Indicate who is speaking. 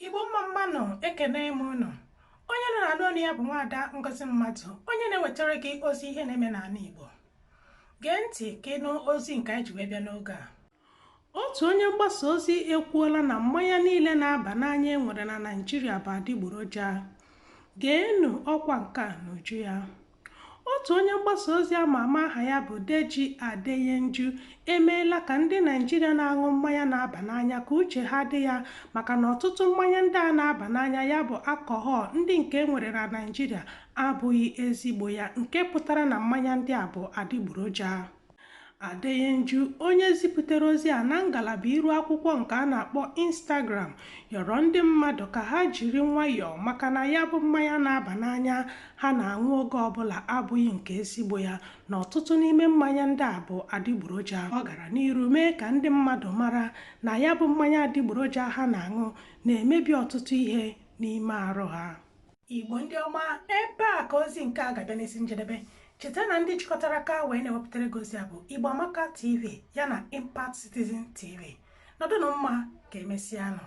Speaker 1: Igbo, mma mma nụ. Ekene m unu. Onye nọ na ọnụ ya bụ Nwaada Ngozi Mmadụ, onye na-ewetara gị ozi ihe na-eme n'ala Igbo. Gee ntị ka ịnụ ozi nke anyị ji wee bịa n'oge a. Otu onye mgbasa ozi ekwuola na mmanya niile na-aba n'anya e nwere na Naịjirịa bụ adịgboroja. Geenụ ọkwa nke a n'uju ya. Otu onye mgbasa ozi ama ama aha ya bụ Deji Adeyanju emeela ka ndị Naịjirịa na-aṅụ mmanya na-aba n'anya ka uche ha dị ya, maka na ọtụtụ mmanya ndị a na-aba n'anya, ya bụ alcohol, ndị nke e nwere na Naịjirịa abụghị ezigbo ya, nke pụtara na mmanya ndị a bụ adịgboroja. Adeyanju, onye zipụtara ozi a na ngalaba iru akwụkwọ nke a na-akpọ Instagram, yọrọ ndị mmadụ ka ha jiri nwayọọ, maka na ya bụ mmanya na-aba n'anya ha na-aṅụ oge ọbụla abụghị nke ezigbo ya, na ọtụtụ n'ime mmanya ndị a bụ adịgboroja. Ọ gara n'iru mee ka ndị mmadụ mara na ya bụ mmanya adịgboroja ha na-aṅụ na-emebi ọtụtụ ihe n'ime arụ ha. Igbo ndị ọma, ebe a ka ozi nke a ga-abịa n'isi njedebe. Cheta na ndị jikọtara aka wee na-ewepụtara gị ozi a bụ Igbo Amaka TV ya na Impact Citizen TV. Nọdụnụ mma, ka emesịanụ.